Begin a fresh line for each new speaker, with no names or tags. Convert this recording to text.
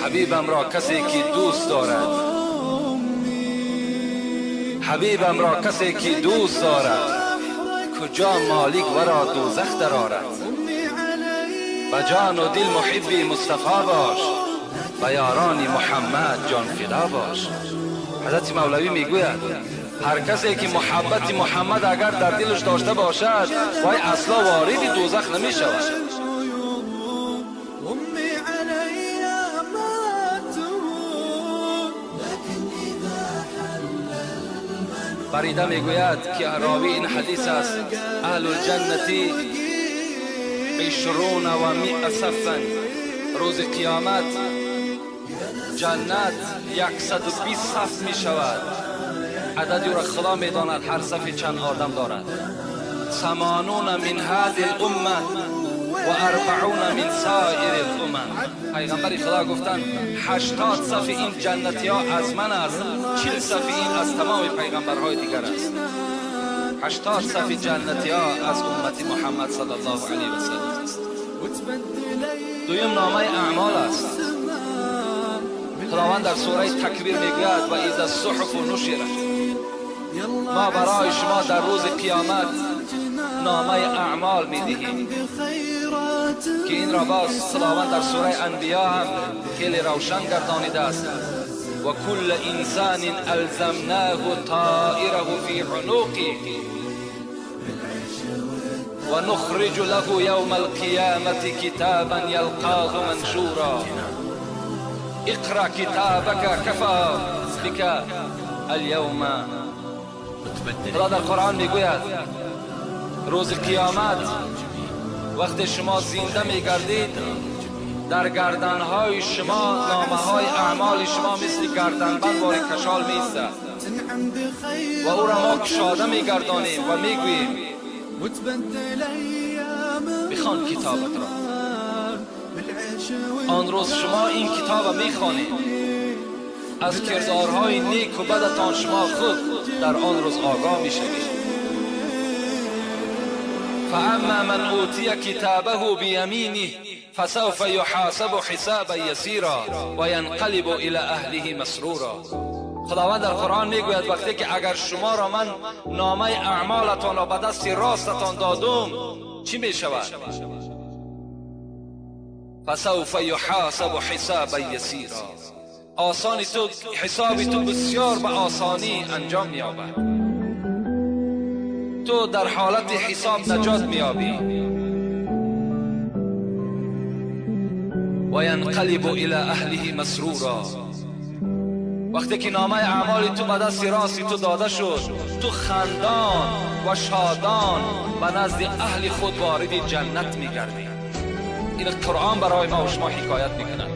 حبیبم را کسی که دوست دارد، حبیبم را کسی که دوست دارد، کجا مالک ورا دوزخ درآرد. به جان و دل محبی مصطفی باش، به یاران محمد جان فدا باش. حضرت مولوی میگوید هر کسی که محبت محمد اگر در دلش داشته باشد، وای اصلا وارد دوزخ نمی شود. بریده میگوید که راوی این حدیث است: اهل الجنة 120 صفا. روز قیامت جنت 120 صف می شود. عددی را خدا می داند هر صفی چند آدم دارد. 80 من هذه الامه و 40 من سایر الامم. پیغمبر خدا گفتند 80 صف این جنتی ها از من است، 40 صف این از تمام پیغمبرهای دیگر است. 80 صف جنتی ها از امت محمد صلی الله علیه و سلم است. دویم نامه اعمال است. خداوند در سوره تکبیر میگوید و اذا الصحف نشرت. ما برای شما در روز قیامت نامه اعمال میدهیم که این را باز خداوند در سوره انبیا هم خیلی روشن گردانیده است. و کل انسان الزمناه طائره فی عنقه و نخرج له یوم القیامة کتابا یلقاه منشورا. اقرأ کتابک کفا بک اليوم. خدا در قرآن میگوید روز قیامت وقتی شما زنده میگردید، در گردنهای شما نامه های اعمال شما مثل گردنبند وار کشال میایستد و او را ما کشاده میگردانیم و میگوییم بخوان کتابت را. آن روز شما این کتاب میخوانید، از کردارهای نیک و بدتان شما خود در آن روز آگاه میشوید. فاما من اوتی کتابه بیمینه فسوف یحاسب حسابا یسیرا و ینقلب الی اهله مسرورا. خداوند در قرآن میگوید وقتی که اگر شما را من نامه اعمالتان را به دست راستتان دادم، چی میشود؟ فسوف یحاسب حسابا یسیرا. آسانی تو حساب تو بسیار به آسانی انجام می‌یابد. تو در حالت حساب نجات می‌یابی. و ینقلب الی اهله مسرورا. وقتی که نامه اعمال تو به دست راست تو داده شد، تو خندان و شادان به نزد اهل خود وارد جنت می‌گردی. این قرآن برای ما و شما حکایت می‌کند.